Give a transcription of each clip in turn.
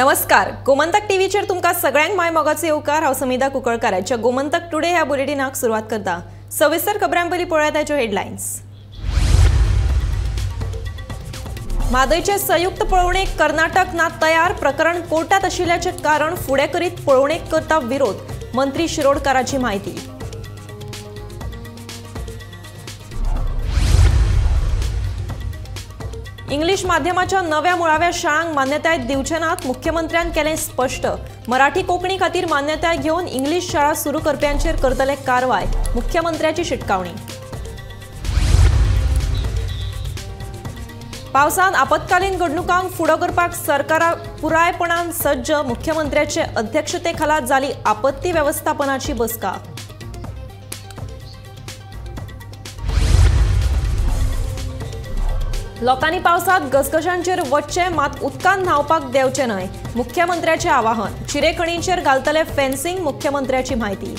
नमस्कार, गोमंतक टीव्हीचेर तुमकां सगळ्यांक my मोगाचो येवकार। हांव समिधा कुंकळकाराच्या गोमंतक टुडे ह्या बुलेटिनाक सुरवात करता। सविस्तर खबरां पयलीं पळयात ताच्यो हेडलायन्स। म्हादयचे संयुक्त पळोवणेक कर्नाटक ना तयार, प्रकरण कोर्टात आशिल्ल्याचें कारण फुडें करीत पळोवणेक करता विरोध, मंत्री शिरोडकाराची म्हायती। इंग्लिश माध्यमाच्या नव्या मुळाव्या शाळांक मान्यताय दिवचे नात, मुख्यमंत्र्यान केलें स्पश्ट। मराठी कोंकणी खातीर मान्यताय घेवन इंग्लिश शाळा सुरू करप्यांचेर करतले कारवाय, मुख्यमंत्र्याची शिटकावणी। पावसान आपत्कालीन घडणुकांक फुडो करपाक सरकारा पुरायपणान सज्ज, मुख्यमंत्र्याचे अध्यक्षतेखाला जाली आपत्ती वेवस्थापनाची बसका। लोकांनी पावसात घसघशांचेर वच्चें मात उदकान न्हांवपाक देंवचें न्हय, मुख्यमंत्र्याचें आवाहन। चिरेखणींचेर घालतले फेन्सिंग, मुख्यमंत्र्याची म्हायती।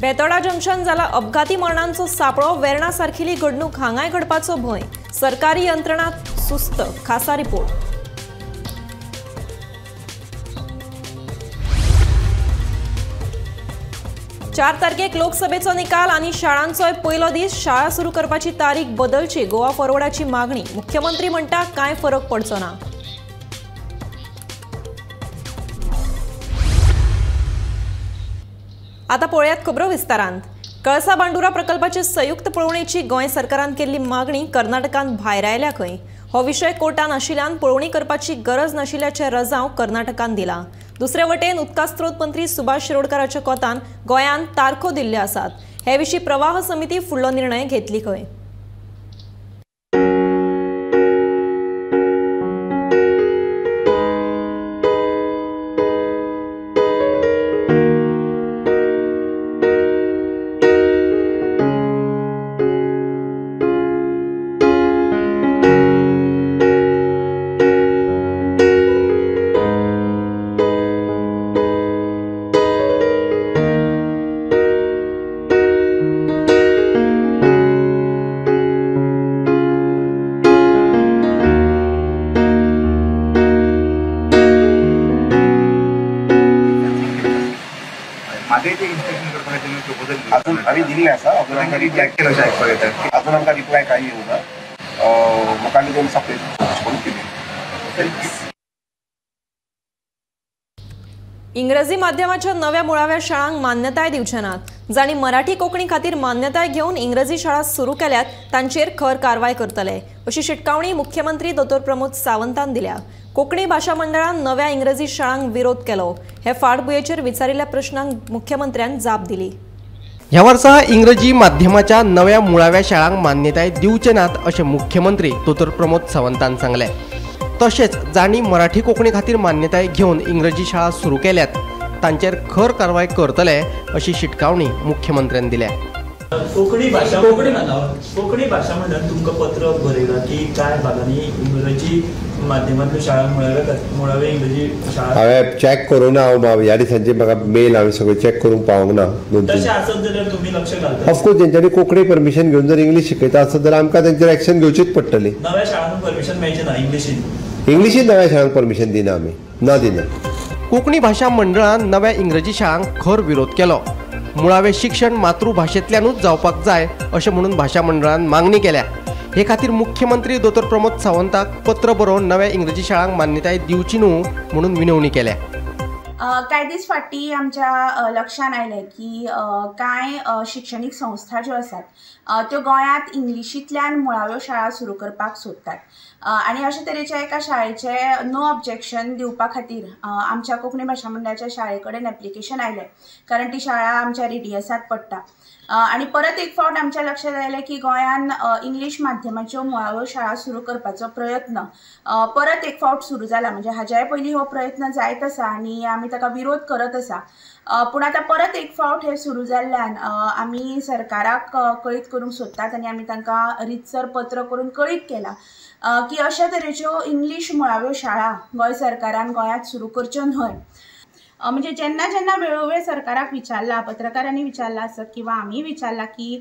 बेतोडा जंक्शन जाला अपघाती मरणांचो सापळो, वेर्णा सारकिली घडणूक हांगाय घडपाचो भंय, सरकारी यंत्रणा सुस्त, खासा रिपोर्ट। चार तारखेक लोकसभेचो निकाल आनी शाळांचोय पयलो दीस, शाळा सुरू करपाची तारीख बदलची, गोवा फॉरवर्डाची मागणी। मुख्यमंत्री म्हणटा कांय फरक पडचो ना। आता पळयात खबरो विस्तारांत। कळसा भांडुरा प्रकल्पाचे संयुक्त पळोवणेची गोंय सरकारान केल्ली मागणी कर्नाटकान भायरायल्या खंय। हो विशय कोर्टान आशिल्ल्यान पळोवणी करपाची गरज नाशिल्ल्याचें रजांव कर्नाटकान दिला। दुसरे वटेन उदका स्रोत मंत्री सुभाष शिरोडकाराच्या कोतान गोंयांत तारखो दिल्ल्यो आसात। हे विशीं प्रवाह समिती फुडलो निर्णय घेतली खंय। अजून आमी दिल्लें आसा, अजून आमकां रिप्लाय केलो आयकपाक येता, अजून आमकां रिप्लाय कांय येवना। म्हाका दोन सप्ते केली। इंग्रजी माध्यमाच्या नव्या मुळाव्या शाळांक मान्यताय दिवचे नात। जांणी मराठी कोंकणी खातीर मान्यताय घेवन इंग्रजी शाळा सुरू केल्यात तांचेर खर कारवाय करतले, अशी शिटकावणी मुख्यमंत्री दोतोर प्रमोद सावंतान दिल्या। कोंकणी भाशा मंडळान नव्या इंग्रजी शाळांक विरोध केलो। हे फाटभुंयेचेर विचारिल्ल्या प्रश्नांक मुख्यमंत्र्यान जाप दिली। ह्या वर्सा इंग्रजी माध्यमाच्या नव्या मुळाव्या शाळांक मान्यताय दिवचे नात अशें मुख्यमंत्री दोतोर प्रमोद सावंतान सांगलें। तशेंच जांणी मराठी कोंकणी खातीर मान्यताय घेवन इंग्रजी शाळा सुरू केल्यात तांचेर खर कारवाय करतले अशी शिटकावणी मुख्यमंत्र्यान दिल्या। कोंकणी भाशा मंडळान तुमकां पत्र बरयलां की कांय भागांनी इंग्रजी माध्यमांतल्यो शाळा मुळाव्या इंग्रजी शाळा हांवें चॅक करूं ना। हांव ह्या दिसांची म्हाका मेल हांवें सगळें चॅक करूंक पावूंक ना। तशें आसत जाल्यार तुमी लक्ष घालता। ऑफकोर्स तेंच्यांनी कोंकणी परमिशन घेवन जर इंग्लीश शिकयता आसत जाल्यार आमकां तेंचेर एक्शन घेवचीच पडटली। नव्या शाळांक परमिशन मेळचें ना इंग्लिशीन? इंग्लिशीन नव्या शाळांक परमिशन दिना आमी, ना दिना। कोंकणी भाशा मंडळान नव्या इंग्रजी शाळांक खर विरोध केलो। मुळावें शिक्षण मातृभाशेंतल्यानूच जावपाक जाय अशें म्हणून भाशा मंडळान मागणी केल्या। हे खातीर मुख्यमंत्री दोतोर प्रमोद सावंताक पत्र बरोवन नव्या इंग्रजी शाळांक मान्यताय दिवची न्हू म्हणून विनवणी केल्या। कांय दीस फाटीं आमच्या लक्षान आयलें की कांय शिक्षणीक संस्था ज्यो आसात त्यो गोंयांत इंग्लिशींतल्यान मुळाव्यो शाळा सुरू करपाक सोदतात आनी अशे तरेच्या एका शाळेचें नो ऑब्जेक्शन दिवपा खातीर आमच्या कोंकणी भाशा मंडळाच्या शाळे कडेन एप्लिकेशन आयलें, कारण ती शाळा आमच्या रेडियसांत पडटा। आनी परत एक फावट आमच्या लक्षांत आयलें की गोंयांत इंग्लीश माध्यमाच्यो मुळाव्यो शाळा सुरू करपाचो प्रयत्न परत एक फावट सुरू जाला। म्हणजे हाज्याय पयलीं हो प्रयत्न जायत आसा आनी आमी ताका विरोध करत आसा, पूण आतां परत एक फावट हें सुरू जाल्ल्यान आमी सरकाराक कळीत करूंक सोदतात आनी आमी तांकां रितसर पत्र करून कळीत केलां की अशा तरेच्यो इंग्लीश मुळाव्यो शाळा गोंय सरकारान गोंयांत सुरू करच्यो न्हय। म्हणजे जेन्ना जेन्ना वेळोवेळ सरकाराक विचारला, पत्रकारांनी विचारला आसत किंवा आमी विचारला की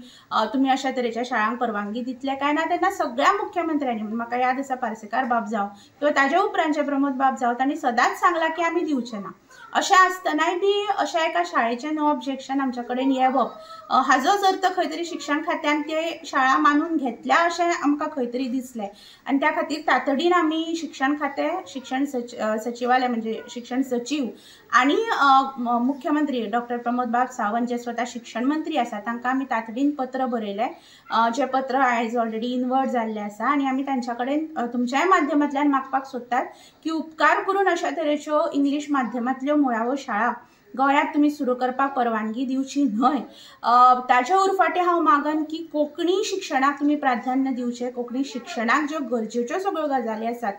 तुमी अशा तरेच्या शाळांक परवानगी दितले काय ना, तेन्ना सगळ्या मुख्यमंत्र्यांनी, म्हाका याद आसा पार्सेकार बाब जावं किंवा ताज्या उपरांतचे प्रमोद बाब जावं, तांणी सदांच सांगला की आमी दिवचे ना. अशें आसतनाय बी अशा एका शाळेचें नो ऑब्जेक्शन आमच्या कडेन येवप हाजोच अर्थ खंय तरी शिक्षण खात्यान ते शाळा मानून घेतल्या अशें आमकां खंय तरी दिसलें. आनी त्या खातीर तातडीन आमी शिक्षण खातें, शिक्षण सचिवालय म्हणजे शिक्षण सचीव आनी मुख्यमंत्री डॉक्टर प्रमोद बाब सावंत जे स्वता शिक्षण मंत्री आसा तांकां आमी तातडीन पत्र बरयलें, जें पत्र आयज ऑलरेडी इनवर्ड जाल्लें आसा. आनी आमी तांच्या कडेन तुमच्याय माध्यमांतल्यान मागपाक सोदतात की उपकार करून अशा तरेच्यो इंग्लीश माध्यमांतल्यो मुळाव्यो शाळा गोंयांत तुमी सुरू करपाक परवानगी दिवची न्हय. ताच्या उरफाटें हांव मागन की कोंकणी शिक्षणाक तुमी प्राधान्य दिवचें, कोंकणी शिक्षणाक ज्यो गरजेच्यो सगळ्यो गजाली आसात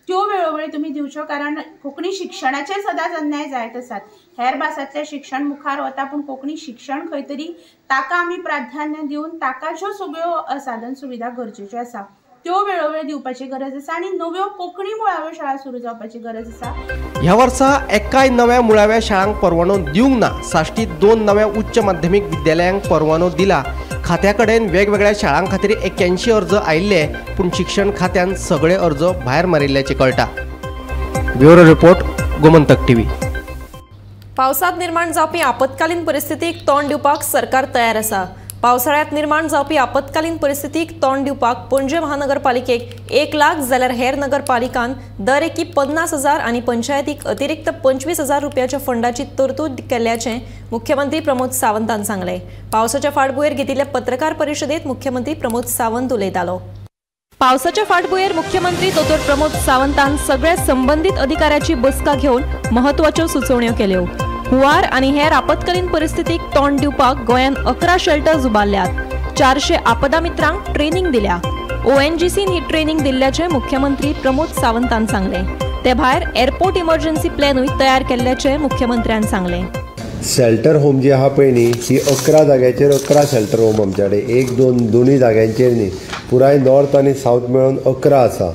त्यो वेळोवेळी तुमी दिवच्यो, कारण कोंकणी शिक्षणाचेर सदांच अन्याय जायत आसात. हेर भासांतलें शिक्षण मुखार वता पूण कोंकणी शिक्षण खंय तरी ताका आमी प्राधान्य दिवन ताका ज्यो सगळ्यो साधन सुविधा गरजेच्यो आसा त्यो वेळोवेळ दिवपाची गरज आसा आनी नव्यो कोंकणी मुळाव्यो शाळा सुरू जावपाची गरज आसा. ह्या वर्सा एकाय नव्या मुळाव्या शाळांक परवानो दिवंक ना. साश्टीत 2 नव्या उच्च माध्यमीक विद्यालयांक परवानो दिला. खात्या कडेन वेगवेगळ्या शाळां खातीर 81 अर्ज आयिल्ले, पूण शिक्षण खात्यान सगळे अर्ज भायर मारिल्ल्याचें कळटा. Bureau report, Gomantak TV. पावसांत निर्माण जावपी आपत्कालीन परिस्थितीक तोंड दिवपाक सरकार तयार आसा. पावसाळ्यांत निर्माण जावपी आपत्कालीन परिस्थितीक तोंड दिवपाक पणजे महानगरपालिकेक 1 लाख जाल्यार हेर नगरपालिकान दर एकी 50,000 आनी पंचायतीक अतिरिक्त 25,000 रुपयाच्या फंडाची तरतूद केल्ल्याचें मुख्यमंत्री प्रमोद सावंतान सांगलें. पावसाच्या फाटभुंयेर घेतिल्ले पत्रकार परिशदेंत मुख्यमंत्री प्रमोद सावंत उलयतालो. पावसाच्या फाटभुंयेर मुख्यमंत्री दोतोर प्रमोद सावंतान सगळ्या संबंदीत अधिकाऱ्याची बसका घेवन महत्वाच्यो सुचोवण्यो केल्यो. हुंवार आनी हेर आपत्कालीन परिस्थितीक तोंड दिवपाक गोंयांत 11 शेल्टर्स उबारल्यात. 400 आपदा मित्रांक ट्रेनिंग दिल्या. ONGCन ही ट्रेनिंग दिल्ल्याचें मुख्यमंत्री प्रमोद सावंतान सांगलें. ते भायर एअरपोर्ट इमर्जन्सी प्लॅनूय तयार केल्ल्याचें मुख्यमंत्र्यान सांगलें. शेल्टर होम जी आहा पळय न्ही, ही 11 जाग्याचेर 11 शेल्टर होम आमच्या कडेन, 1 2 दोनूय जाग्यांचेर न्ही, पुराय नॉर्थ आनी सावथ मेळून 11 आसा.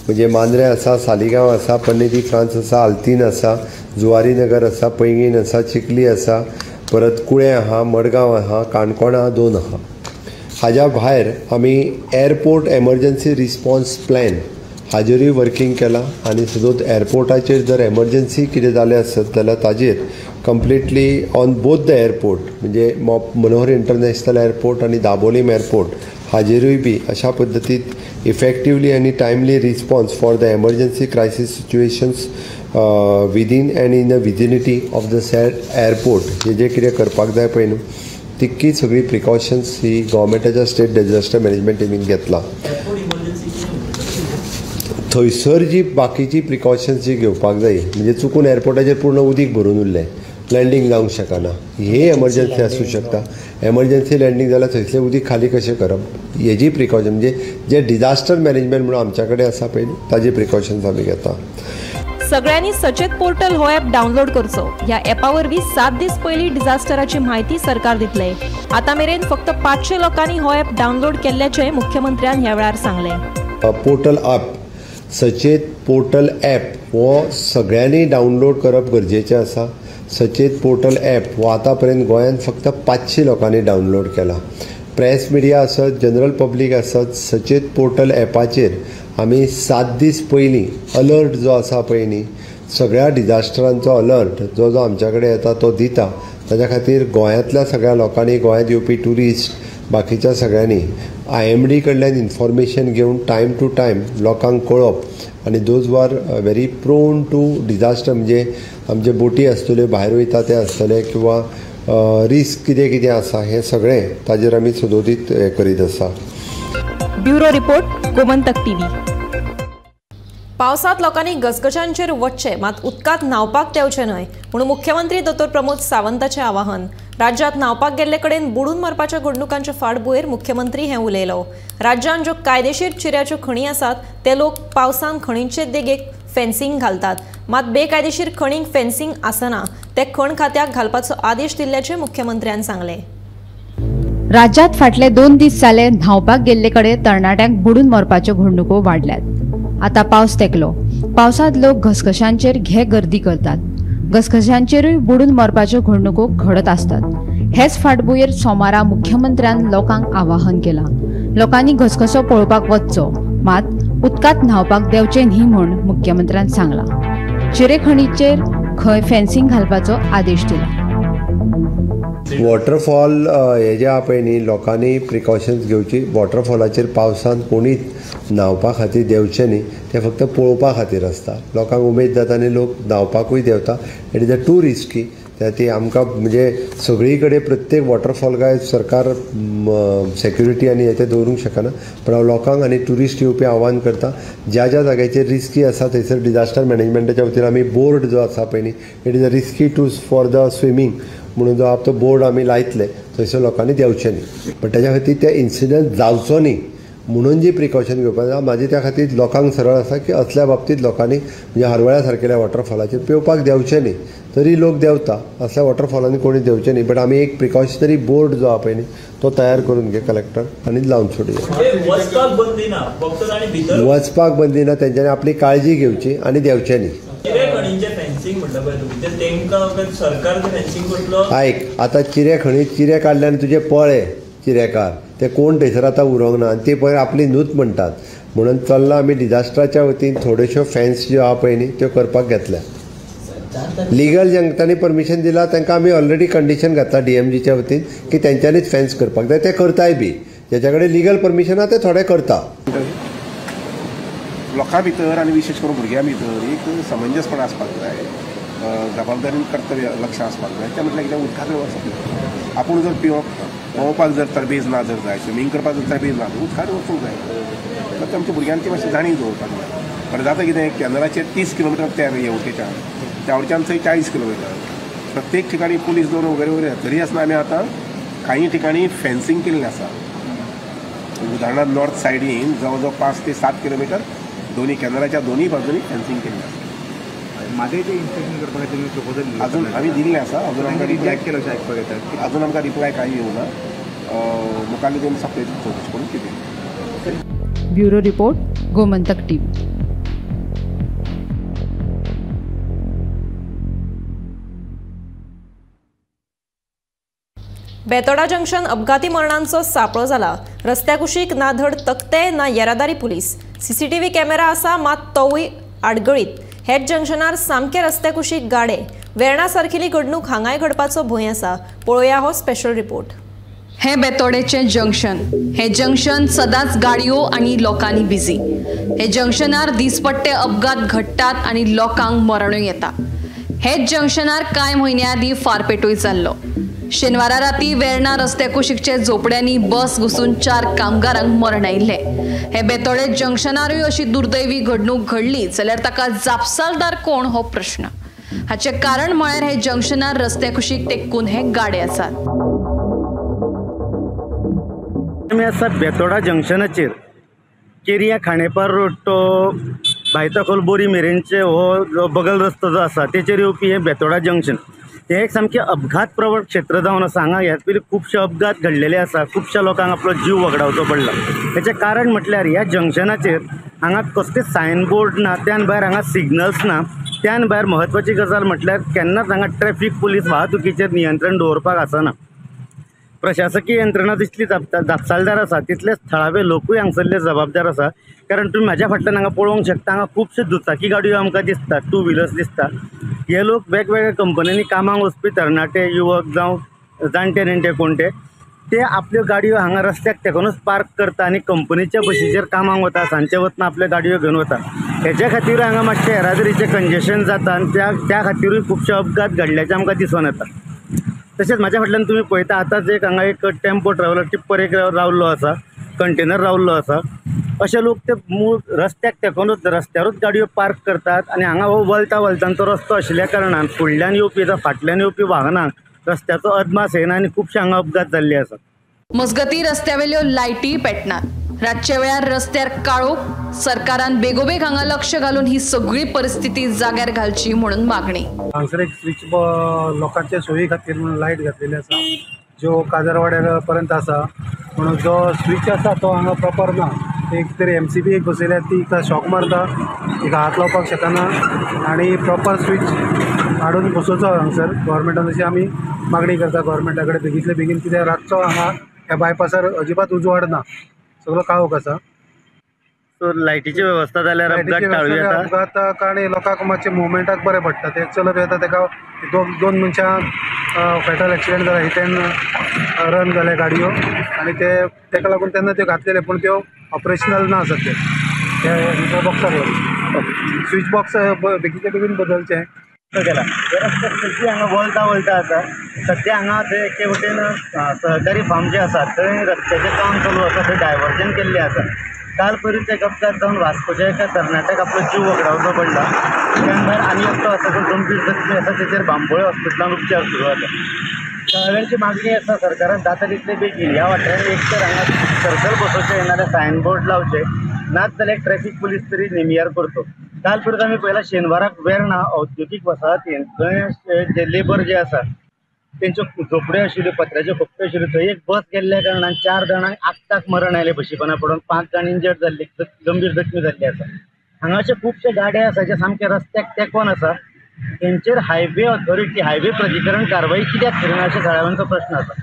म्हणजे मांद्रें आसा, सालिगांव आसा, पन्नेदी फ्रांस आसा, आल्तीन आसा, जुवारी नगर आसा, पैंगीण आसा, चिखली आसा, परत कुळें आहा, मडगांव आहा, काणकोण आहा, 2 आहा. हाज्या भायर आमी एअरपोर्ट एमर्जन्सी रिस्पॉन्स प्लॅन हाजेरूय वर्किंग केलां आनी सदोत एअरपोर्टाचेर जर एमर्जन्सी कितें जालें आसत जाल्यार ताजेर completely on both the airport म्हणजे मनोहर इंटरनॅशनल एअरपोर्ट आनी दाबोलीम एअरपोर्ट हाजेरूय बी अशा पद्दतीत इफेक्टिवली आनी timely response for the emergency crisis situations within and in the vicinity of the said airport हे जे कितें करपाक जाय पळय न्हू, तितकी सगळी प्रिकॉशन्स ही गव्हर्मेंटाच्या स्टेट डिझास्टर मॅनेजमेंट टिमीन घेतला. थंयसर जी बाकीची प्रिकॉशन्स जी घेवपाक जाय, म्हणजे चुकून एअरपोर्टाचेर पूर्ण उदीक भरून उरलें, लँडींग जावंक शकना, हे एमर्जन्सी आसूं शकता. एमर्जन्सी लँडींग जाल्यार थंयसलें उदीक खाली कशें करप हेजी प्रिकॉशन, म्हणजे जे डिझास्टर मॅनेजमेंट म्हणून आमच्या कडेन आसा पळय ताजे प्रिकॉशन्स आमी घेता. सगळ्यांनी सचेत पोर्टल हो ॲप डावनलोड करचो. ह्या ॲपा वरवीं 7 दीस पयलीं डिझास्टराची म्हायती सरकार दितले. आतां मेरेन फक्त 500 लोकांनी हो ॲप डावनलोड केल्ल्याचें मुख्यमंत्र्यान ह्या वेळार सांगलें. पोर्टल ॲप, सचेत पोर्टल ॲप हो सगळ्यांनी डावनलोड करप गरजेचें आसा. सचेत पोर्टल ॲप हो आतां पर्यंत गोंयांत फक्त 500 लोकांनी डावनलोड केला. प्रेस मिडिया आसत, जनरल पब्लीक आसत, सचेत पोर्टल ॲपाचेर आमी 7 दीस पयलीं अलर्ट जो आसा पळय न्ही, सगळ्या डिझास्टरांचो अलर्ट जो जो आमच्या कडेन येता तो दिता. ताच्या खातीर गोंयांतल्या सगळ्या लोकांनी, गोंयांत येवपी ट्युरिस्ट, बाकीच्या सगळ्यांनी IMD कडल्यान इन्फॉर्मेशन घेवन टायम टू टायम लोकांक कळोवप आनी those are very prone to disaster, म्हणजे आमचे बोटी आसतल्यो, भायर वयता ते आसतले किंवा रिस्क कितें कितें आसा हें सगळें ताजेर आमी सदोदीत हें करीत आसा. Bureau report, Gomantak TV. पावसांत लोकांनी गसगशांचेर वचचें, मात उदकांत न्हांवपाक देंवचें न्हय म्हणून मुख्यमंत्री दोतोर प्रमोद सावंताचें आवाहन. राज्यांत न्हांवपाक गेल्ले कडेन बुडून मरपाच्या घडणुकांच्या फाटभुंयेर मुख्यमंत्री हें उलयलो. राज्यांत ज्यो कायदेशीर चिऱ्याच्यो खणी आसात ते लोक पावसांत खणींचे देगेक फेन्सिंग घालतात, मात बेकायदेशीर खणींक फेन्सिंग आसना, ते खण खात्याक घालपाचो आदेश दिल्ल्याचें मुख्यमंत्र्यान सांगलें. राज्यात फाटले 2 दीस जाले न्हांवपाक गेल्ले कडेन तरणाट्यांक बुडून मरपाच्यो घडणुको वाडल्यात. आतां पावस तेकलो, पावसांत लोक घसघशांचेर घे गर्दी करतात. घसघश्यांचेरूय बुडून मरपाच्यो घडणुको घडत आसतात. हेच फाटभुंयेर सोमारा मुख्यमंत्र्यान लोकांक आवाहन केलां, लोकांनी घसघसो पळोवपाक वचचो, मात उदकांत न्हांवपाक देंवचें न्ही म्हूण मुख्यमंत्र्यान सांगलां. चिरेखणीचेर खंय फेन्सिंग घालपाचो आदेश दिला. वॉटरफॉल हे जे आहा पळय न्ही, लोकांनी प्रिकॉशन्स घेवची. वॉटरफॉलाचेर पावसांत कोणीच न्हांवपा खातीर देंवचें न्ही, तें फक्त पळोवपा खातीर आसता. लोकांक उमेद जाता आनी लोक न्हांवपाकूय देंवता. It is a too risky. त्या ती आमकां म्हणजे सगळी कडेन प्रत्येक वॉटरफॉल काय सरकार सेक्युरिटी आनी हें तें दवरूंक शकना, पण हांव लोकांक आनी ट्युरिस्ट येवपी आव्हान करता, ज्या ज्या जाग्याचेर रिस्की आसा थंयसर डिजास्टर मॅनेजमेंटाच्या वतीन आमी बोर्ड जो आसा पळय न्ही, it is a risky to for the swimming म्हणून जो आहा तो बोर्ड आमी लायतले, थंयसर लोकांनी देंवचें न्ही. पण तेज्या खातीर ते इन्सिडंट जावचो न्ही म्हणून जी प्रिकॉशन घेवपाक जाय. म्हाजें त्या खातीर लोकांक सरळ आसा की असल्या बाबतींत लोकांनी म्हणजे हरवळ्या सारकेल्या वॉटरफॉलाचेर पेंवपाक देंवचें न्ही, तरी लोक देंवता, असल्या वॉटरफॉलांनी कोणी देंवचें न्ही. बट आमी एक प्रिकॉशनरी बोर्ड जो आहा पळय न्ही तो तयार करून घे कलेक्टर आनी लावन सोडया. वचपाक बंदी ना, फक्त तांणी भितर वचपाक बंदी ना, तेंच्यांनी आपली काळजी घेवची आनी देंवचें न्ही. आयक, आतां चिरे खणी चिरे काडले आनी तुजे पळे चिरेकार ते कोण थंयसर आतां उरोंक ना आनी ते पळय आपली न्हूच म्हणटात. म्हणून चल्ला आमी डिजास्टराच्या वतीन थोड्योश्यो फॅन्स ज्यो आहा पळय न्ही त्यो करपाक घेतल्या. लिगल जांकां परमिशन दिलां तांकां आमी ऑलरेडी कंडिशन घातला डीएमजीच्या वतीन की तेंच्यांनीच फॅन्स करपाक जाय, ते करताय बी. ज्याच्या कडेन लिगल परमिशन आहा ते थोडे करता. लोकां भितर आनी विशेश करून भुरग्यां भितर एक समंजसपण आसपाक जाय, जबाबदारीन कर्तव्य लक्ष आसपाक जाय. तें म्हटल्यार कितें, उदका कडेन वचप ना. आपूण जर पेंवपाक जर तरबेज ना जर जाय, स्विमींग करपाक जर तरबेज ना, उदकार वचूंक जाय. तर आमच्या भुरग्यांक ती मातशी जाणीव दवरपाक जाय. पण जाता कितें, कॅनलाचेर 30 किलोमिटर ते हेवटेच्यान, त्यावरच्यान थंय 40 किलोमिटर, प्रत्येक ठिकाणी पुलीस दवरून वगैरे वगैरे. तरी आसतना आमी आतां काही ठिकाणी फेन्सिंग केल्लें आसा. उदाहरणार्थ नॉर्थ सायडीन जवळ जवळ 5 ते 7 किलोमिटर दोन्ही कॅनलाच्या दोन्ही बाजूंनी फेन्सिंग केल्लें आसा. म्हादयचें इन्स्पेक्शन करपा खातीर तुमी प्रपोजल अजून आमी दिल्लें आसा, अजून आमकां रिजेक्ट केलो अशें आयकपाक येता. अजून आमकां रिप्लाय कांय येवना. मुखारली दोन सप्ते चवकशी करून कितें. Bureau report, Gomantak TV. Betora junction अपघाती मरणांचो सापळो जाला. रस्त्या कुशीक ना धड तकते ना येरादारी पुलीस. सीसीटीव्ही कॅमेरा आसा मात तोवूय आडगळीत. हेच जंक्शनार सामके रस्त्या कुशीक गाडे. वेर्णा सारकेली घडणूक हांगाय घडपाचो भंय आसा. पळोवया हो स्पेशल रिपोर्ट. हे बेतोडेचें जंक्शन, हे जंक्शन सदांच गाडयो आनी लोकांनी बिजी. हे जंक्शनार दिसपट्टे अपघात घडटात आनी लोकांक मरणूय येता. हेच जंक्शनार कांय म्हयन्या आदीं फारपेटूय जाल्लो. शेनवारा राती वेर्णा रस्त्या कुशीकचे झोपड्यांनी बस घुसून 4 कामगारांक मरण आयिल्लें. हे बेतोडे जंक्शनारूय अशी दुर्दैवी घडणूक घडली जाल्यार ताका जापसालदार कोण हो प्रश्न. हाचें कारण म्हळ्यार हे जंक्शनार रस्त्या कुशीक तेक्कून हे गाडे आसात. आमी आसा बेतोडा जंक्शनाचेर. केरिया खांडेपार रोड तो भायतखोल बोरी मेरेनचे हो जो बगल रस्तो जो आसा तेचेर येवपी हें बेतोडा जंक्शन. हें एक सामकें अपघात प्रवण क्षेत्र जावन आसा. हांगा ह्या पयलीं खुबशे अपघात घडलेले आसा, खुबश्या लोकांक आपलो जीव वगडावचो पडला. हेचें कारण म्हटल्यार ह्या जंक्शनाचेर हांगा कसलेच सायन बोर्ड ना, त्यान भायर हांगा सिग्नल्स ना, त्यान भायर म्हत्वाची गजाल म्हटल्यार केन्नाच हांगा ट्रॅफीक पुलीस वाहतुकीचेर नियंत्रण दवरपाक आसना. प्रशासकीय यंत्रणा जितली जापसालदार आसा तितलेच थळावे लोकूय हांगसरले जबाबदार आसा. कारण तुमी म्हाज्या फाटल्यान हांगा पळोवंक शकता, हांगा खुबश्यो दुचाकी गाडयो आमकां दिसता, टू व्हिलर्स दिसता. हे लोक वेगवेगळ्या कंपन्यांनी कामाक वचपी तरणाटे युवक जावं जाणटे नेणटे कोणते ते आपल्यो गाडयो हांगा रस्त्याक तेकूनच पार्क करता आनी कंपनीच्या बशीचेर कामाक वता, सांजचे वतना आपल्यो गाडयो घेवन वता. हेच्या खातीर हांगा मातशें येरादारीचें कंजेशन जाता आनी त्या खातीरूय खुबशे अपघात घडल्याचे आमकां दिसून येता. तशेंच म्हाज्या फाटल्यान तुमी पळयता आतांच एक हांगा एक टेम्पो ट्रॅव्हलर टिप्पर एक रावल्लो आसा, कंटेनर रावल्लो आसा. अशे लोक ते मूळ रस्त्याक तेकूनच रस्त्यारूच गाडयो पार्क करतात आनी हांगा हो वलता वलतांचो रस्तो आशिल्ल्या कारणान फुडल्यान येवपी जावं फाटल्यान येवपी वाहनांक रस्त्याचो अदमास येना आनी खुबशे हांगा अपघात जाल्ले आसात. मजगतीं रस्त्यावेल्यो लायटी पेटनात, रातच्या वेळार रस्त्यार काळोख. सरकारान बेगोबेग हांगा लक्ष घालून ही सगळी परिस्थिती जाग्यार घालची म्हणून मागणी. हांगसर एक स्विच लोकांच्या सोयी खातीर म्हणून लायट घातलेली आसा ज्यो काजरवाड्या पर्यंत आसा, पूण जो स्विच आसा तो हांगा प्रॉपर ना. एक तरी MCB एक बसयल्या ती शॉक मारता, तिका हात लावपाक शकना आनी प्रॉपर स्विच हाडून बसोवचो हांगसर गव्हर्मेंटान, अशी आमी मागणी करता गव्हर्मेंटा कडेन बेगींतले बेगीन, कित्याक रातचो हांगा ह्या बायपासार अजिबात उजवाड ना, सगळो काळोख आसा. सो लायटीची वेवस्था जाल्यार अपघात टाळू येता. अपघात आनी लोकांक मातशें मुवमेंटाक बरें पडटा, ते चलत येता ताका दोन मनशां फेटल एक्सिडंट जाला, हिट एंड रन जाले गाडयो आनी ते ताका लागून तेन्ना त्यो घातलेले, पूण त्यो ऑपरेशनल ना सद्या त्या बॉक्साक लागून. स्विच बॉक्स बेगीनच्या बेगीन बदलचें. केला हे रस्तो सद्या हांगा वळटा वळटा आसा. सद्या हांगा थंय एके वटेन सहकारी फार्म जे आसा थंय रस्त्याचें काम चालू आसा, थंय डायवर्जन केल्लें आसा. काल पयरूच एक अपघात जावन वास्कोच्या एका तरणाट्याक आपलो जीव वगडावचो पडला. त्यान भायर आनी एकटो आसा जो गंभीर जखमी आसा, तेचेर बांबोळे हॉस्पिटलान उपचार सुरू आसा. थळाव्यांची मागणी आसा सरकारान जाता तितले बेगीन ह्या वाठारांत एक तर हांगा सर्कल बसोवचें नाल्यार सायन बोर्ड लावचें, नाच जाल्यार ट्रॅफिक पुलीस तरी नेमियार करचो. काल परत आमी पळयला शेनवाराक वेर्णा औद्योगीक वसाहतीन थंय जे लेबर जे आसा तेंच्यो झोपड्यो आशिल्ल्यो, पत्र्याच्यो खोपट्यो आशिल्ल्यो, थंय एक बस गेल्ल्या कारणान 4 जाणांक आक्ताक मरण आयलें बशीपना पडून, 5 जाण इंजर्ड जाल्ले, गंभीर जखमी जाल्ले आसा. हांगाचे खुबशे गाडे आसा जे सामके रस्त्याक तेंकोन आसा, तेंचेर हायवे ऑथॉरिटी, हायवे प्राधिकरण कारवाई कित्याक करिना अशें थळाव्यांचो प्रश्न आसा.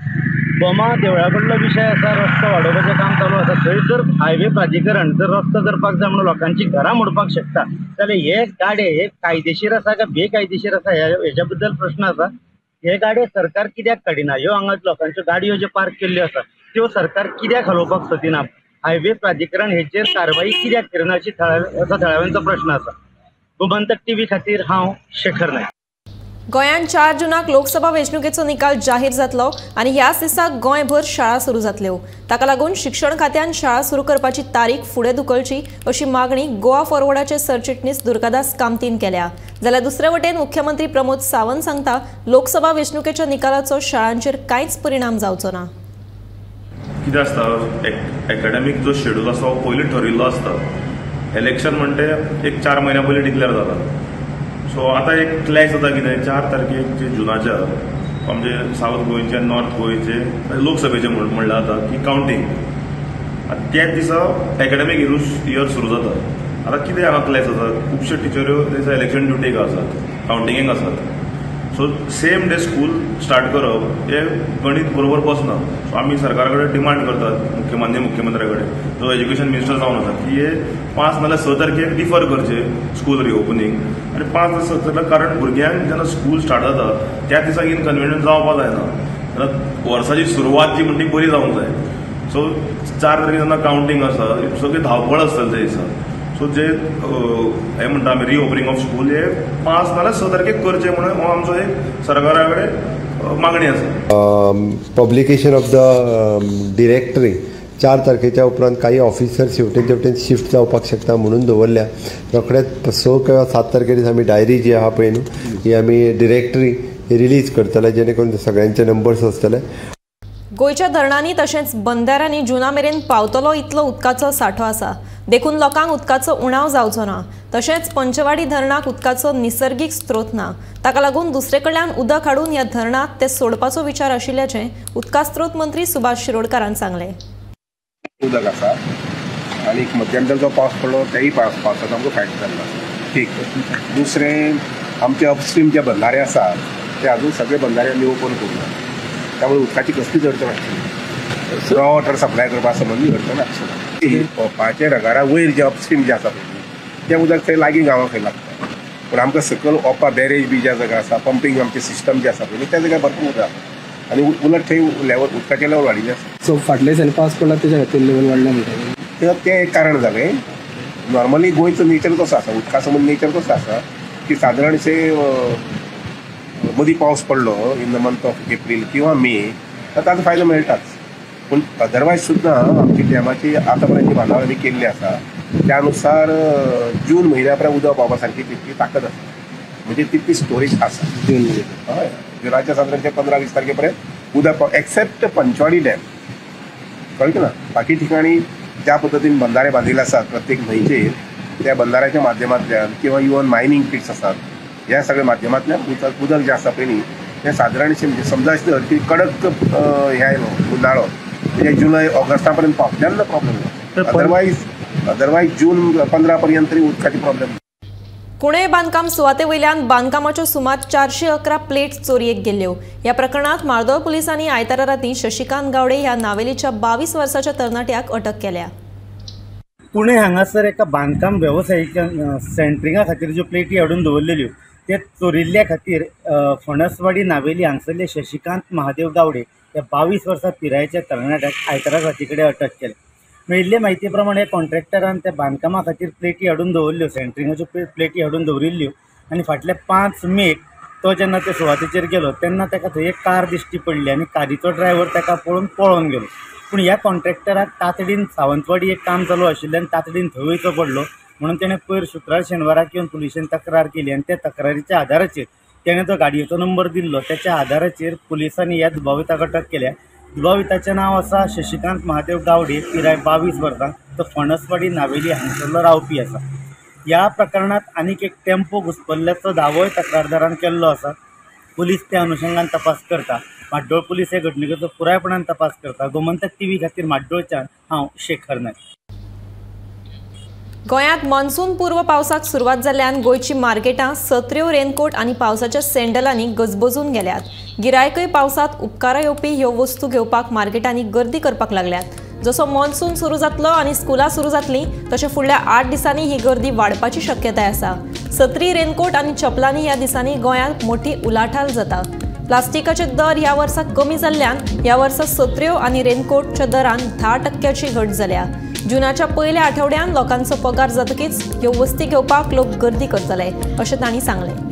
बोमा देवळा कडलो विशय आसा, रस्तो वाडोवपाचें काम चालू आसा, थंय जर हायवे प्राधिकरण जर रस्तो करपाक जाय म्हणून लोकांची घरां मोडपाक शकता जाल्यार हे गाडे हे कायदेशीर आसा काय बेकायदेशीर आसा हेच्या बद्दल प्रश्न आसा. हे गाडये सरकार कित्याक काडिना? ह्यो हांगा लोकांच्यो गाडयो ज्यो पार्क केल्ल्यो आसा त्यो सरकार कित्याक हलोवपाक सोदिना? हायवे प्राधिकरण हेचेर कारवाई कित्याक करिना अशी असो थळाव्यांचो प्रश्न आसा. गोमंतक टीव्ही खातीर हांव शेखर नायक. गोंयांत 4 जूनाक लोकसभा वेंचणुकेचो निकाल जाहीर जातलो आनी ह्याच दिसा गोंयभर शाळा सुरू जातल्यो. ताका लागून शिक्षण खात्यान शाळा सुरू करपाची तारीख फुडें धुकलची अशी मागणी गोवा फॉरवर्डाचे सरचिटणीस दुर्गादास कामतीन केल्या. जाल्यार दुसरे वटेन मुख्यमंत्री प्रमोद सावंत सांगता लोकसभा वेंचणुकेच्या निकालाचो शाळांचेर कांयच परिणाम जावचो ना. कितें आसता, एकाडेमीक जो शेड्यूल आसता हो पयलीं ठरिल्लो आसता. इलेक्शन म्हणटे एक 4 म्हयन्या पयलीं डिक्लेअर जाता. सो आतां एक क्लॅश जाता कितें, 4 तारखेक जे जुनाच्या आमचे सावथ गोंयचे आनी नॉर्थ गोंयचे लोकसभेचे म्हणल्यार जाता की कावंटींग, आतां त्याच दिसा एकाडेमीक इयर सुरू जाता. आतां कितें हांगा क्लॅश जाता, खुबश्यो टिचऱ्यो ते दिसा इलेक्शन ड्युटेक आसात, कावंटिंगेक आसात. So same day school start करप हें गणीत बरोबर बसना. सो आमी सरकारा कडेन डिमांड करतात, माननीय मुख्यमंत्र्या कडेन जो एज्युकेशन मिनिस्टर जावन आसा की हे 5 नाल्यार 6 तारखेक डिफर करचें स्कूल रिओपनींग. आनी 5 6 तारखेक, कारण भुरग्यांक जेन्ना स्कूल स्टार्ट जाता त्या दिसा इनकन्विनियंट जावपाक जायना, तेन्ना वर्साची सुरवात जी म्हणटी बरी जावंक जाय. सो 4 तारखेक जेन्ना कावंटींग आसा सगळी धांवपळ आसतली त्या दिसा. सो जे हे म्हणटा आमी रिओपनिंग ऑफ स्कूल हे 5 नाल्यार 6 तारखेक करचें म्हणून हो आमचो एक सरकारा कडेन मागणी आसा. पब्लिकेशन ऑफ the directory 4 तारखेच्या उपरांत काही ऑफिसर्स हेवटेन तेवटेन शिफ्ट जावपाक शकता म्हणून दवरल्या. रोखडेच 6 किंवा 7 तारखे दीस आमी डायरी जी आहा पळय न्हू ही आमी डिरेक्टरी रिलीज करतले, जेणे करून सगळ्यांचे नंबर्स आसतले. गोंयच्या धरणांनी तशेंच बंदाऱ्यांनी जुना मेरेन पावतलो इतलो उदकाचो सांठो आसा, देखून लोकांक उदकाचो उणाव जावचो ना. तशेंच पंचवाडी धरणाक उदकाचो निसर्गीक स्त्रोत ना, ताका लागून दुसरे कडल्यान उदक हाडून ह्या धरणांत ते सोडपाचो विचार आशिल्ल्याचें उदका स्त्रोत मंत्री सुभाष शिरोडकारान सांगलें. उदक आसा आनी मध्यंतर जो पावस पडलो तेय पावसाचो आमकां फायदो जाल्लो आसा. ठीक, दुसरें आमचे अपस्ट्रीम जे बंधारे आसा ते अजून सगळे बंधारे आमी ओपन करूंक ना, त्यामुळे उदकाची कसलीच अडचण आसची, रॉ वॉटर सप्लाय करपा संबंदी अडचण आसची ना. ओपाचे रगारा वयर जे अपस्ट्रीम जे आसा पळय तें उदक थंय लागीं गांवां खंय लागता, पूण आमकां सकयल ओपा बॅरेज बी ज्या जागा आसा, पंपींग आमचें सिस्टम जें आसा पळय त्या जाग्यार भरपूर उदक आसा आनी उलट थंय लेवल उदकाचें लेवल वाडिल्लें आसा. सो फाटले दिसांनी पावस पडला तेच्या खातीर लेवल वाडलें म्हणटा तें एक कारण जालें. नॉर्मली गोंयचो नेचर कसो आसा, उदका संबंद नेचर कसो आसा की सादारणशें मदीं पावस पडलो in the month of April किंवा मे तर ताचो फायदो मेळटाच, पूण अदरवायज सुद्दां आमची डॅमाची आतां पर्यंत जी बांदावळ आमी केल्ली आसा त्या अनुसार जून म्हयन्या पर्यंत उदक पावपा सारकी तितकी ताकद आसा, म्हणजे तितकी स्टोरेज आसा. जून हय, जुनाच्या सादारण 15-20 तारखे पर्यंत उदक पाव, एक्सेप्ट पंचवाडी डॅम कळ्ळें ना. बाकी ठिकाणी ज्या पद्दतीन बंधारे बांदिल्ले आसात प्रत्येक न्हंयचेर त्या बंधाऱ्याच्या माध्यमांतल्यान किंवा इवन मायनींग पिट्स आसात ह्या सगळ्या माध्यमांतल्यान उदक जें आसा पळय न्ही तें सादारणशें म्हणजे समजा की कडक हें आयलो उन्हाळो म्हणजे जुलय ऑगस्टा पर्यंत पावस तेन्ना प्रॉब्लेम जाता, अदरवायज जून 15 पर्यंत तरी उदकाची प्रॉब्लेम. कुणे बांदकाम सुवाते वयल्यान बांदकामाच्यो सुमार 411 प्लेट चोरयेक गेल्ल्यो. ह्या प्रकरणांत मार्दोळ पुलिसांनी आयतारा रातीं शशिकांत गावडे ह्या नावेलीच्या 22 वर्साच्या तरणाट्याक अटक केल्या. पुणे हांगासर एका बांदकाम वेवसायिकान सेंट्रिंगा खातीर ज्यो प्लेटी हाडून दवरलेल्यो ते चोरिल्ल्या खातीर फणसवाडी नावेली हांगसरले शशिकांत महादेव गावडे ह्या 22 वर्सां पिरायेच्या तरणाट्याक आयतारा राती कडेन अटक केल्या. मेळिल्ले म्हायती प्रमाणे कॉन्ट्रॅक्टरान त्या बांदकामा खातीर प्लेटी हाडून दवरल्यो, सेंट्रिंगाच्यो प्लेटी हाडून दवरिल्ल्यो आनी फाटल्या 5 मेक तो जेन्ना ते सुवातेचेर गेलो तेन्ना ताका थंय एक कार दिश्टी पडली आनी कारीचो ड्रायव्हर ताका पळोवन पळोवन गेलो. पूण ह्या कॉन्ट्रॅक्टराक तातडीन सावंतवाडी एक काम चालू आशिल्ल्यान तातडीन थंय वयचो पडलो म्हणून तेणें पयर शुक्रार शेनवाराक येवन पुलिशेन तक्रार केली आनी त्या तक्रारीच्या आदाराचेर तेणें तो गाडयेचो नंबर दिल्लो त्याच्या आदाराचेर पुलिसांनी ह्या दुबाविताक अटक केल्या. दुबाविताचें नांव आसा शशिकांत महादेव गावडे, पिराय 22 वर्सां, तो फणसवाडी नावेली हांगसरलो रावपी आसा. ह्या प्रकरणांत आनीक एक टेम्पो घुसपल्ल्याचो दावोय तक्रारदारान केल्लो आसा. पुलीस त्या अनुशंगान तपास करता. म्हाड्डोळ पुलीस हे घडणुकेचो पुरायपणान तपास करता. गोमंतक टीव्ही खातीर म्हाड्डोळच्यान हांव शेखर नायक. गोंयांत मॉन्सून पूर्व पावसाक सुरवात जाल्ल्यान गोंयची मार्केटां सत्र्यो, रेनकोट आनी पावसाच्या सँडलांनी गजबजून गेल्यात. गिरायकय पावसांत उपकारा येवपी ह्यो वस्तू घेवपाक मार्केटांनी गर्दी करपाक लागल्यात. जसो मॉन्सून सुरू जातलो आनी स्कुलां सुरू जातलीं तशें फुडल्या 8 दिसांनी ही गर्दी वाडपाची शक्यताय आसा. सत्री, रेनकोट आनी चपलांनी ह्या दिसांनी गोंयांत मोठी उलाढाल जाता. प्लास्टिकाचे दर ह्या वर्सा कमी जाल्ल्यान ह्या वर्सा सत्र्यो आनी रेनकोटच्या दरान 10% घट जाल्या. जुनाच्या पयल्या आठवड्यान लोकांचो पगार जातकीच ह्यो वस्ती घेवपाक लोक गर्दी करतले अशें तांणी सांगलें.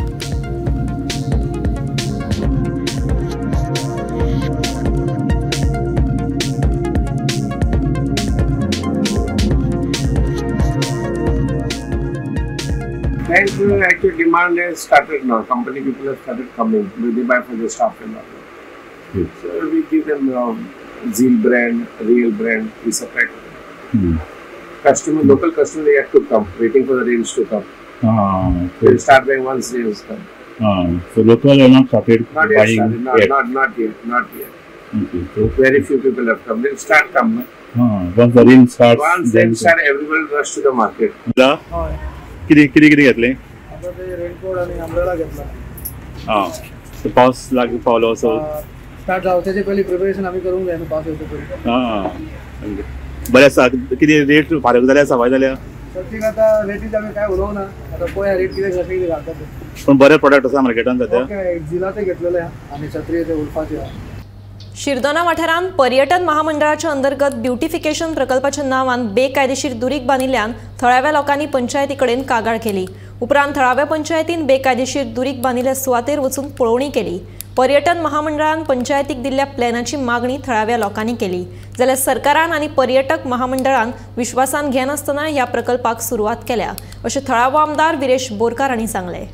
Actually, demand has started now. Company people have started coming. They buy for the staff and all. So we give them Zeal brand, Real brand. We supply to them. Customer, local customer, they have to come, waiting for the rains to come. Okay. They'll start buying once rains come. So local are not started not yet buying started. Not, yet. Not yet, not yet. Okay. So very few people have come. They'll start coming. Once the rain starts, once they start, everyone rush to the market. किती किती किती घेतले? आता ते raincoat आणि umbrella घेतला. हां, so पावस लागी पावलो सो स्टार्ट जावचे पयलीं प्रिपरेशन आमी करूंक जाय न्हू पावस येवचे पयलीं. हां, बरें आसा. कितें रेट फारक जाल्या सवाय जाल्या? सद्याक आतां रेटीच आमी कांय उलोवना, आतां पळया रेट कितें कशें कितें घालता ते. पूण बरे प्रोडक्ट आसा मार्केटान सद्या. ओके, झिलाचे घेतलेले आनी छत्री ते उल्फाचे. शिरदोना वाठारांत पर्यटन महामंडळाच्या अंतर्गत ब्युटिफिकेशन प्रकल्पाच्या नांवान बेकायदेशीर दुरीग बांदिल्ल्यान थळाव्या लोकांनी पंचायती कडेन कागाळ केली. उपरांत थळाव्या पंचायतीन बेकायदेशीर दुरीग बांदिल्ल्या सुवातेर वचून पळोवणी केली. पर्यटन महामंडळान पंचायतीक दिल्ल्या प्लॅनाची मागणी थळाव्या लोकांनी केली. जाल्यार सरकारान आनी पर्यटक महामंडळान विश्वासान घेनासतना ह्या प्रकल्पाक सुरवात केल्या अशें थळावो आमदार विरेश बोरकार हांणी सांगलें.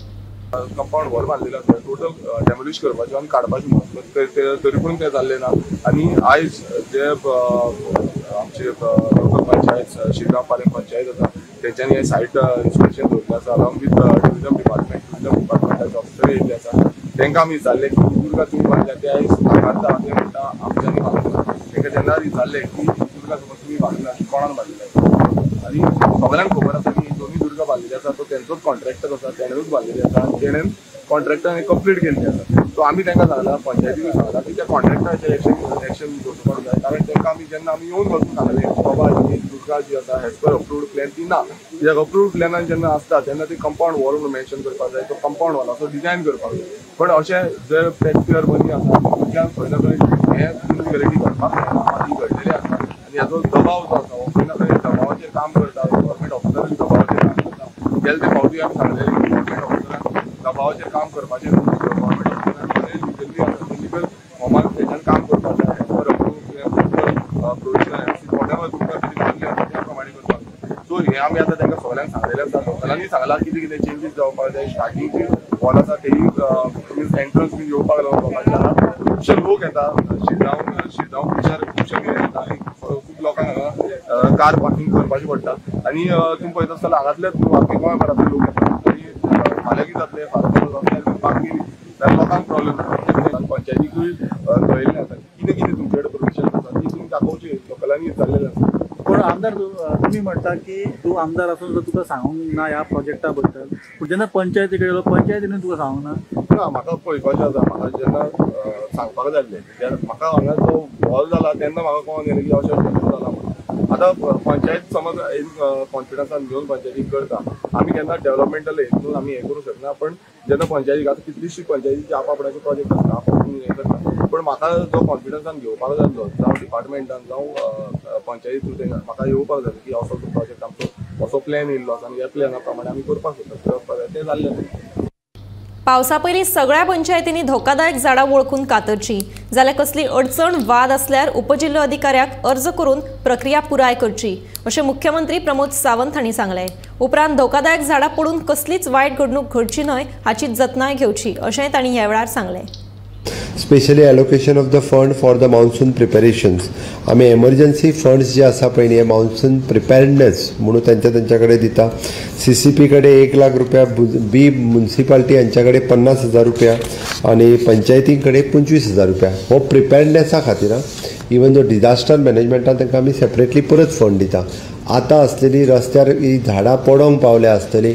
कंपाऊंड वॉल बांदलेलो आसा, टोटल डेमोलिश करपाचें आनी काडपाचें म्हणून तरी पूण तें जाल्लें ना. आनी आयज जे आमचे लोकल पंचायत शिरगांव पालम पंचायत आसा तेंच्यांनी हें सायट इन्स्पेक्शन दवरिल्लें आसा along with tourism department. Tourism डिपार्टमेंटाचे ऑफिसर येयल्ले आसा, तांकां आमी विचारलें की दुर्गा तुमी बांदल्या ते आयज नाकारता, ते म्हणटा आमच्यांनी बांदला. तांकां तेन्ना विचारलें की दुर्गा समज तुमी बांदला कोणान बांदलें आनी सगळ्यांक खबर आसा की दोनूय दुर्गा बांदलेली आसा तो तेंचोच कॉन्ट्रॅक्टर आसा, तेणेनूच बांदलेली आसा आनी तेणेन कॉन्ट्रॅक्टरान कंप्लीट केल्ली आसा. सो आमी तांकां सांगलां, पंचायतीकूय सांगलां की त्या कॉन्ट्रॅक्टराचेर एक्शन घेवपाक जाय, कारण तांकां आमी जेन्ना आमी येवन वचून सांगलें की बाबा ही दुर्गा जी आसा एज पर अप्रूव्ड प्लॅन ती ना, कित्याक अप्रूव्ड प्लॅनान जेन्ना आसता तेन्ना ती कंपाउंड वॉल म्हणून मेन्शन करपाक जाय, तो कंपाउंड वॉल असो डिजायन करपाक जाय. पण अशें जर टॅक्सपेयर मनी आसा तितल्यान खंय ना खंय हें इनइक्वॅलिटी घडपाक जायना, ही घडलेली आसा आनी हाजो दबाव जो आसा हो खंय ना खंय दबावाचेर काम करता, गव्हर्मेंट ऑफिसरूय दबावाचेर काम करता. गेले ते फावटी आमी सांगलेलें की गव्हर्मेंट ऑफिसरान दबावाचेर काम करपाचें, गव्हर्मेंट ऑफिसरान लिगली आसा लिगल फॉर्मान तेच्यान काम करपाचें, as per approved provision whatever तुमकां कितें बांदलें आसा त्या प्रमाणे करपाक जाय. सो हें आमी आतां तांकां सगळ्यांक सांगलेलें आसा, लोकलांनी सांगलां कितें कितें चेंजीस जावपाक जाय. स्टार्टिंगची वॉल आसा तेही मिन्स एंट्रन्स बीन येवपाक लागून लोकांच्या हांगा खुबशे लोक येता, शिरगांव बीचार खुबशे येता आनी खूब लोकांक हांगा कार पार्किंग करपाचें पडटा. आनी तुमी पळयता आसतना हांगांतलेच न्हू गोंयभरांतले लोक येता आनी फाल्यां कितें जातलें, फाल्यां पार्किंग जाल्यार लोकांक प्रॉब्लेम जाता. पंचायतीकूय कळयल्लें आसा कितें कितें तुमचे कडेन प्रोविजन आसा ती तुमी दाखोवची, लोकलांनी विचारलेलें आसा. कोण आमदार आमदार तुमी म्हणटा की तूं आमदार आसून सुद्दां तुका सांगूंक ना ह्या प्रोजेक्टा बद्दल, पूण जेन्ना पंचायती कडेन येयलो पंचायतीन तुका सांगूंक ना? ना, म्हाका पळयपाचें आसा. म्हाका जेन्ना सांगपाक जाल्लें म्हाका हांगा जो हॉल जाला तेन्ना म्हाका कळोन येयलें की अशें अशें जाला म्हणून. आतां पंचायत समज कॉन्फिडन्सान घेवन पंचायतीक करता, आमी केन्ना डेव्हलपमेंटल हितून आमी हें करूंक शकना. पण जेन्ना पंचायतीक आतां कितलीशी पंचायतीची आप आपणाचे प्रोजेक्ट आसता, आप हें करता, पण म्हाका जो कॉन्फिडन्सान घेवपाक जाल्लो जावं डिपार्टमेंटान जावं पंचायती थ्रू तेंका म्हाका येवपाक जालें की असो प्रोजेक्ट आमचो असो प्लॅन येयल्लो आसा आनी ह्या प्लॅना प्रमाणे आमी करपाक सोदता, तें जाल्लें न्हय. पावसा पयलीं सगळ्या पंचायतींनी धोकादायक झाडां वळखून कातरची, जाल्यार कसली अडचण वाद आसल्यार उपजिल्लो अधिकाऱ्याक अर्ज करून प्रक्रिया पुराय करची अशें मुख्यमंत्री प्रमोद सावंत हांणी सांगलें. उपरांत धोकादायक झाडां पडून कसलीच वायट घडणूक घडची न्हय हाची जतनाय घेवची अशेंय तांणी ह्या वेळार सांगलें. Specially allocation of the fund for the monsoon preparations, आमी एमर्जन्सी फंड्स जे आसा पळय न्ही, हे मॉन्सून प्रिपेर्डनेस म्हणून तांच्या तांच्या कडेन दिता. सीसीपी कडेन 1 लाख रुपया, बी मुन्सिपाल्टी हांच्या कडेन 50,000 रुपया आनी पंचायती कडेन 25,000 रुपया. हो प्रिपेर्डनेसा खातीर. इवन जो डिजास्टर मॅनेजमेंटान तांकां आमी सेपरेटली परत फंड दिता. आतां आसलेली रस्त्यार ही झाडां पडोंक पावल्या आसतली,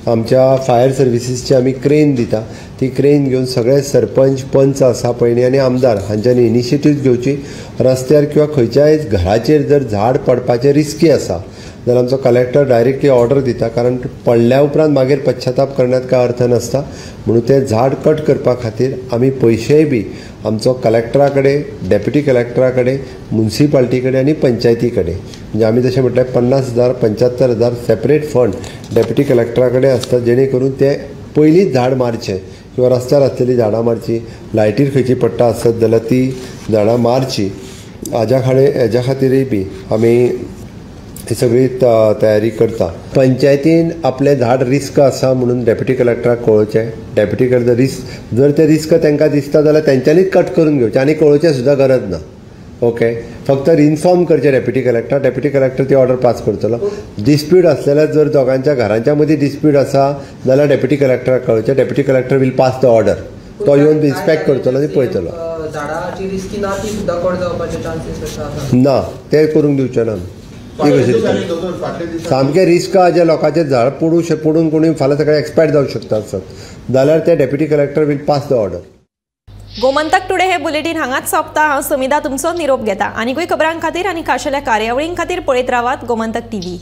आमच्या फायर सर्विसीसची आमी क्रेन दिता. ती क्रेन घेवन सगळे सरपंच पंच आसा पळय न्ही आनी आमदार हांच्यांनी इनिशिएटीव घेवची. रस्त्यार किंवा खंयच्याय घराचेर जर झाड पडपाचें रिस्की आसा जाल्यार आमचो कलेक्टर डायरेक्टली ऑर्डर दिता, कारण पडल्या उपरांत मागीर पश्चाताप करण्यात काय अर्थ नासता. म्हणून तें झाड कट करपा खातीर आमी पयशेय बी आमचो कलेक्टरा कडेन, डेप्युटी कलेक्टरा कडेन, मुन्सिपाल्टी कडेन आनी पंचायती कडेन, म्हणजे आमी जशें म्हटलें 50,000 75,000 सेपरेट फंड डेप्युटी कलेक्टरा कडेन आसता, जेणे करून ते पयलींच झाड मारचें किंवा रस्त्यार आसलेलीं झाडां मारचीं, लायटीर खंयची पडटा आसत जाल्यार ती झाडां मारचीं. हाज्या खातीरय बी आमी ही सगळी तयारी करता. पंचायतीन आपलें झाड रिस्क आसा म्हणून डेप्युटी कलेक्टराक कळोवचें. डेप्युटी कलेक्टर रिस्क जर तें रिस्क तांकां दिसता जाल्यार तेंच्यांनीच कट करून घेवचें आनी कळोवचें सुद्दां गरज ना. ओके, फक्त इन्फॉर्म करचें डेप्युटी कलेक्टर, डेप्युटी कलेक्टर ती ऑर्डर पास करतलो. डिस्प्यूट आसलेल्या जर दोगांच्या घरांच्या मदीं डिस्प्यूट आसा जाल्यार डेप्युटी कलेक्टराक कळोवचें. Deputy collector will pass the order, तो येवन इन्स्पेक्ट करतलो आनी पळयतलो. ना, तें करूंक दिवचें ना. ती कशी सामकें रिस्क आहा जे लोकांचें झाड पडून कोणी फाल्यां सकाळीं एक्सपायर जावंक शकता आसत जाल्यार ते deputy collector will pass the order. Gomantak today हे बुलेटीन हांगाच सोंपता. हांव समिधा तुमचो निरोप घेता. आनीकूय खबरां खातीर आनी खाशेल्या कार्यावळीं खातीर पळयत रावात गोमंतक टीव्ही.